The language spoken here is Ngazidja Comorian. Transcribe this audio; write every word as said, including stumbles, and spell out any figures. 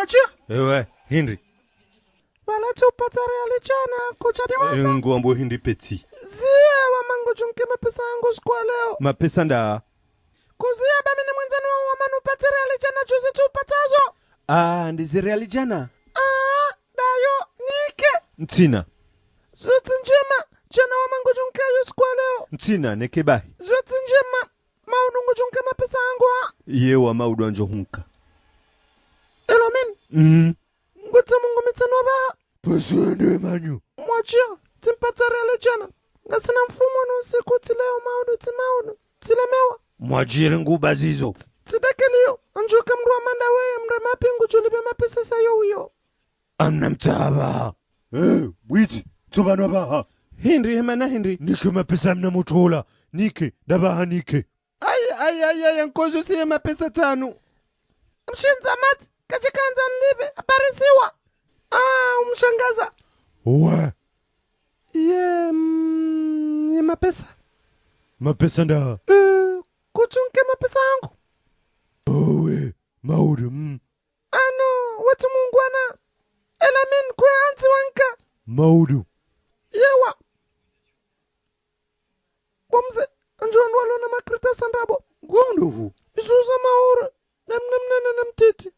Tsi. Ewe, hindri. Pvala tsupatsa riali djana, kutsa diwasa. Ngwambo hindri petit. Ziya wama ngudjunike mapesa yangu usiku wa leo. Mapesa nda? Kuziya ba mi ni mwandzani wa wama nupatse riali djana djuzi tsupatsazo. Ah, ndizi riali djana? Ah, ndayo, nike. Ntsina. Zotsi ndjema, djana wama ngudjunike yo usiku wa leo. Ntsina, neke bahi. Zotsi ndjema, maudu ngudjunike mapesa yangu ha. Ye wama udu andjo hunka. Elo mimi. Mm. Ngutsa mungu mitsanu wa baha. Pesa nde manyu. Mwatshiya, tsimpatsa riali djana. Ngasina mfumo no usiku tsileo maudu tsi maudu. Tsilemewa. Mwadjiri nguba zizo. Tsidakeliyo, andjuka mdru wa manda we, mdru mapi ngudjulipve mapesa sayo uyo. Amna mtsaba. Eh, bwiti, tsoba no baha. Hindri, hemana hindri. Nike mapesa amna mutsola. Nike, ndabaha nike. Ayi, ayi, ayi, ayi, nkozo siye mapesa tsanu. Mshindza mati, kashikandza nlipve, aparisiwa. Ah, umshangaza. Wa. Ye, mm, ye mapesa. Mapesa nda? Eh, kutsunike mapesa yangu. Owe, maudu, mm. Ano, wetsi mungwana. Ela mi nkwe andzi wanka. Maudu. Yewa. Bo mze, andjo wandru walo na makrita sandrabo. Ngwendo hu. Isuza maure. Namna mnene na mtiti.